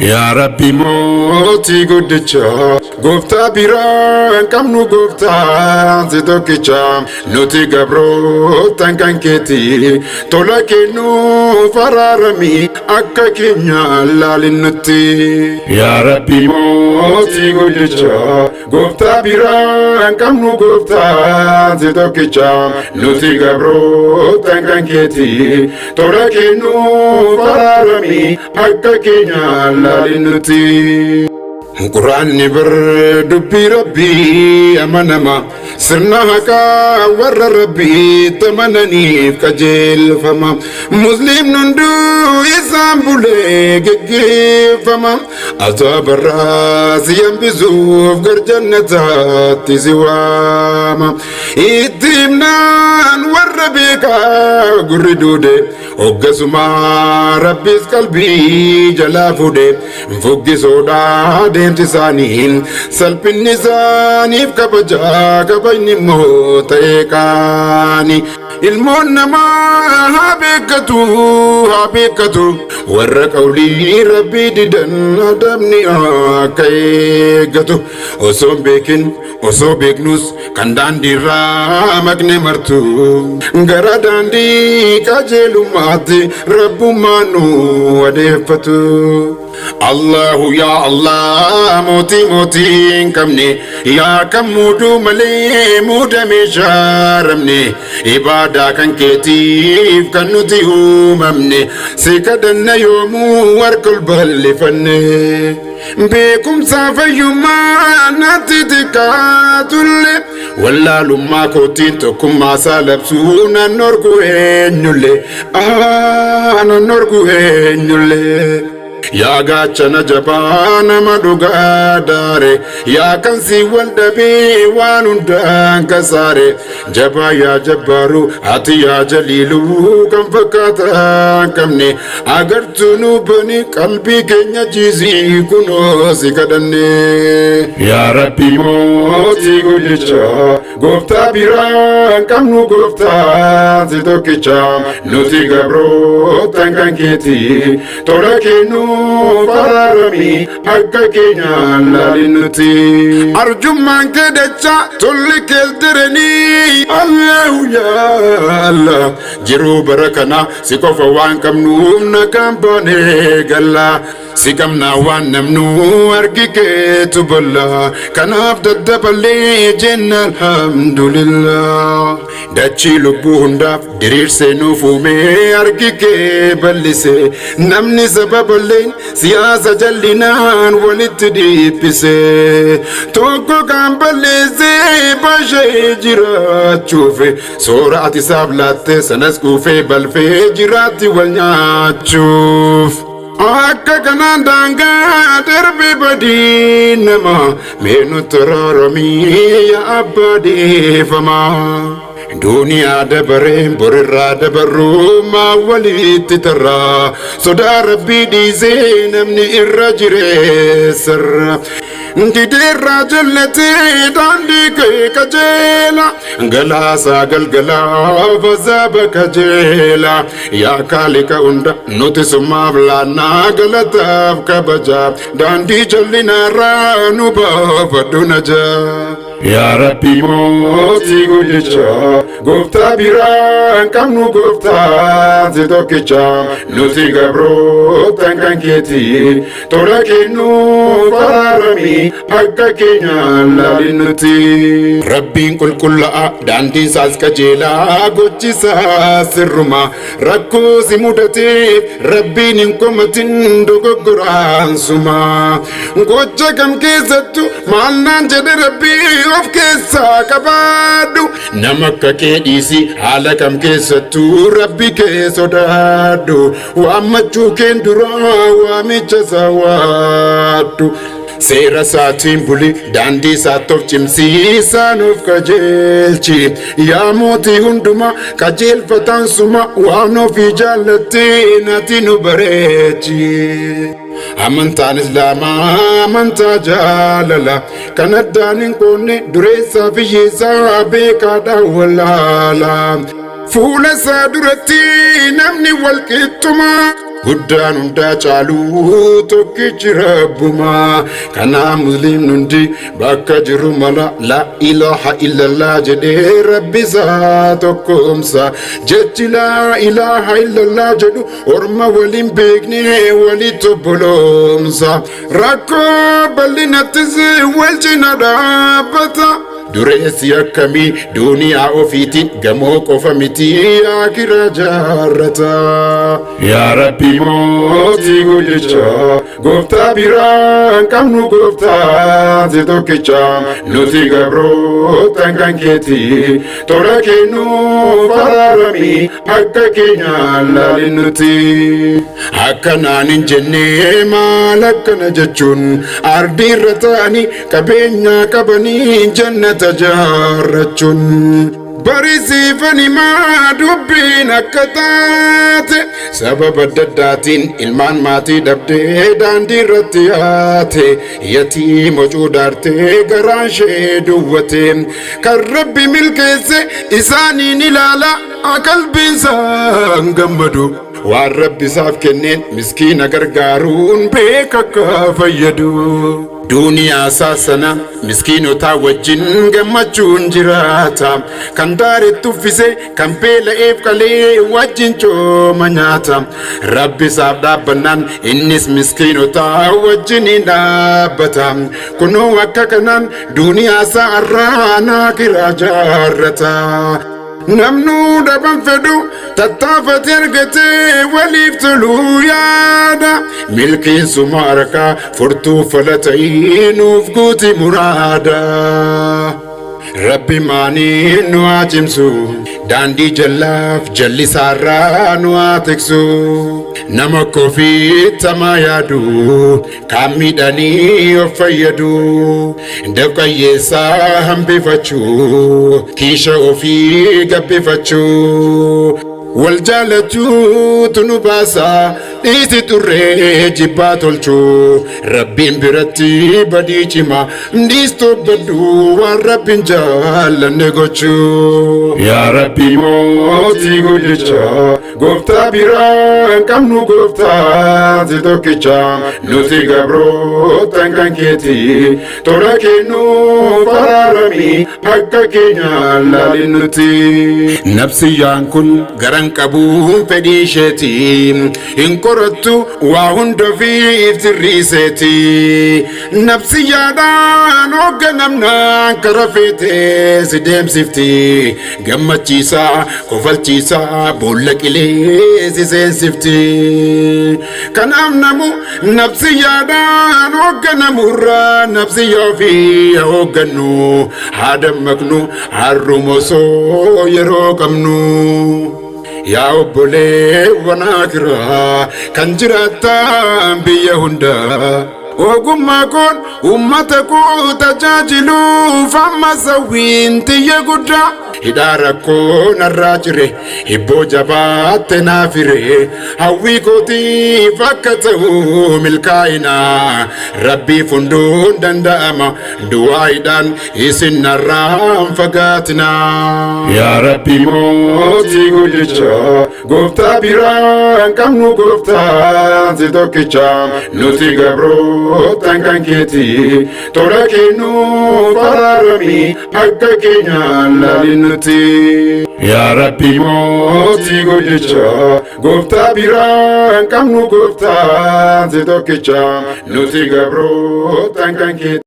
Yaa Rabbi mootii guddicha, gooftaa biraa hin qabnu, gooftaa si tokkicha. Nuti gabrootan kan keeti, tola kennuuf araarami, akka keenya laalin nutti. Yaa Rabbi mootii guddicha, gooftaa biraa hin qabnu, gooftaa si tokkicha. Nuti gabrootan kan keeti, tola kennuuf araarami, akka keenya laalin nutti. Quraanni bar dubbii Rabbii amanama, sirna haqaa warra Rabbii amananiif qajeelfama. Musliimni hunduu isaan bulee geggeeffama. Azaabarraa si hambisuuf gar jannataatti si waama. Itti himnaan warra beekaa gurri duude, hoggasuma Rabbis qalbii jalaa fuudhe. Fuggisoodha deemsi isaanii, salphinni isaaniif kabajaa, kabajni immoo ta'ee kaani. Ilmoon namaa haa beekatu, haa beekatu, warra qawlii Rabbii didan adabni akka eeggatu. Osoo hin beekin, osoo beeknus, kan daandiirraa maqne martu, gara daandii qajeelummaatti Rabbummaan nu adeeffatu. Allahu yaa Allah, mootii mootii hin qabne, yaa kan muuduu malee muudamee shaaramne, ibaadaa kan keetiif kan nuti uumamne, si kadhanna yoomuu harka ol bal'ifanne. Beekumsa fayyummaa natti xiqqaatullee, wallaalummaa kootiin tokkummaa isaa labsuu nan orgu eenyullee, nan orgu eenyullee. Yaa gaachana jabaa nama dhugaa daare, yaa kan si wal dhabee waan hundaan kasaare, jabaa yaa jabbaaru, ati yaa jaliiluu kan fakkaataa qabne, agartuu nu bani, qalbii keenya ciisii, kunoo si kadhanne. Yaa Rabbi mootii guddicha, gooftaa biraa hin qabnu, gooftaa si tokkicha. Nuti gabrootan kan keeti, tola kennuuf araarami, akka keenya laalin nuti. Arjummaan kee dacha, tolli kees diranii, Allahu yaa Allah, jiruu bara kana si qofa waan qabnuuf nagaan baanee galla. Si qabnaa waan namnu argi keetu balla, kanaaf daddaballee jenna alhamdulillah. Dachii lubbuu hundaaf diriirsee nuuf uumee, argi kee bal'ise, namni sababalleen siyaasa jallinaan walitti dhiphise, tokko kan balleessee bashee jiraachuuf, soora ati isaaf laatte sanas kuufee balfee jiraatti wal nyaachuuf. Akka kanaan daangaa darbe badii nama, mee nutti araaramii yaa abbaa dhiifamaa. Duniyaa dabaree borirraa dabarruu maa walitti tarraa, sodaa Rabbii dhiisee namni irra jireessarra. Dideerraa jallatee daandii kee qajeela, galaasaa galgalaa fazaaba kajeela. Yaa kaalika hunda, nuti sumaaf laannaa galataaf kabajaa, daandii jal'inaarraa nu baafadhu najaa. Yaa Rabbi mootii guddicha, gooftaa biraa hin qabnu, gooftaa si tokkicha. Nuti gabrootan kan keeti, tola kennuuf araarami, akka keenya laalin nuti. Rabbiin qulqulla'a, daandiin isaas qajeelaa, gochisaa sirruma. Rakkoo si mudateef Rabbiin hin komatin, dogoggoraan suma. Gocha kam keessattu maal naan jedhe Rabbii of keessaa qabaadhu. Nama akka kee dhiisi, haala kam keessattuu Rabbi kee sodaadhu. Waammachuu keen duraa waamicha isaa waadhu. Seera isaatiin buli, daandii isaatti of cimsiisaa nuuf qajeelchi. Yaa mootii hundumaa, qajeelfataan suma, waan ofii jaallattee nati nu bareechi. Amantaan Islaamaa amantaa jaalala kan addaan hin qoonne, dureessaa fi hiyyeessaa, beekaadhaan wallaala. Fuula isaa duratti namni wal qixxuma. Guddaan hundaa caaluu tokkichi Rabbuma. Kanaa musliimni hundi bakka jiru mala la ilaha illallah jedhee Rabbi isaa tokkoomsa. Jechi la ilaha illallah jedhu orma waliin beekne walitti obboloomsa. Rakkoo bal'inattis wal cina dhaabbata. Dureessi akkamii duniyaa ofiitiin gamoo qofa miti akiraa jaarrata. Yaa Rabbi mootii guddicha, gooftaa biraa hin qabnu, gooftaa si tokkicha. Nuti gabrootan kan keeti, tola kennuuf araarami, akka keenyaan laalin nuti. Akkanaan hin jennee maal akkana jechuun, ardii irra ta'anii qabeenya qabanii jannata jaarrachuun. Barisiifani maa dubbiin akka taate, sababa adda addaatiin ilmaan maatii dhabdee daandii irratti yaate, yatiima cuudaartee garaan ishee duwwate. Kan Rabbi milkeesse isaaniin ilaala, qalbiin isaan gammadu. Waan Rabbi isaaf kenneen miskiina gargaaruun beeka akka fayyadu. Duniyaa isaa sana miskiinotaa wajjin gammachuun jiraata. Kan daaretti uffise, kan beela'eef qalee wajjin cooma nyaata. Rabbi isaaf dhaabbannaan innis miskiinotaa wajjin hin dhaabbata. Kunoo akka kanaan duniyaa isaa irraa akiraa jaarrata. Namnuu dhaban fedhu tattaafate argatee waliif toluu yaada. Milkiin suma harkaa furtuu fala ta'ii nuuf guuti muraada. Rabbi maanii nu haa cimsu, daandii jallaaf jallisaarraa nu haa tiksu. Nama kofiittamaa yaadu, kaan miidhanii of fayyadu, dafqayyeessaa hambifachuu, kiisha ofii gabbifachuu. Wal jaalachuutu nu baasa, dhiisi xurree jibbaa tolchuu. Rabbiin biratti badii cima, dhiistoo badduu waan Rabbiin jaallanne gochuu. Yaa Rabbi mootii guddicha, gooftaa biraa hin qabnu, gooftaa si tokkicha. Nuti gabrootan kan keeti, tola kennuuf araarami, akka keenyaan laalin nuti. Nafsiyyaan kun garan qabuun fedhii isheeti, hin qorattu waa hunda ofiif sirriiseeti. Nafsiyyaadhaan hoogganamnaan kara feetee si deemsifti, gammachiisaa kofalchiisaa boolla qilee si seensifti. Kanaaf namu nafsiyyaadhaan hoogganamurraa nafsiyyaa ofii hooggannu, haa dammaqnu har'uma osoo yeroo qabnu. Yaa obboleewwan akiraa kan jiraattan biyya hundaa, ogummaa koon uummata koo tajaajiluuf amma sawwiin xiyya guddaa. Hidhaa rakkoo narraa cire, hibboo jabaatte naa fire, hawwii kootiif akka ta'u milkaa'ina. Rabbiif hunduun danda'ama, du'aaidhaan isin narraan fagaatina. Yaa Rabbi mootii guddicha, gooftaa biraa hin qabnu, gooftaa si tokkicha. Nuti gabrootan kan keeti, tola kennuuf araarami, akka keenyaan laalin nuti. Yaa Rabbi mootii guddicha, gooftaa biraa hin qabnu, gooftaa si tokkicha. Nuti gabrootan kan keeti.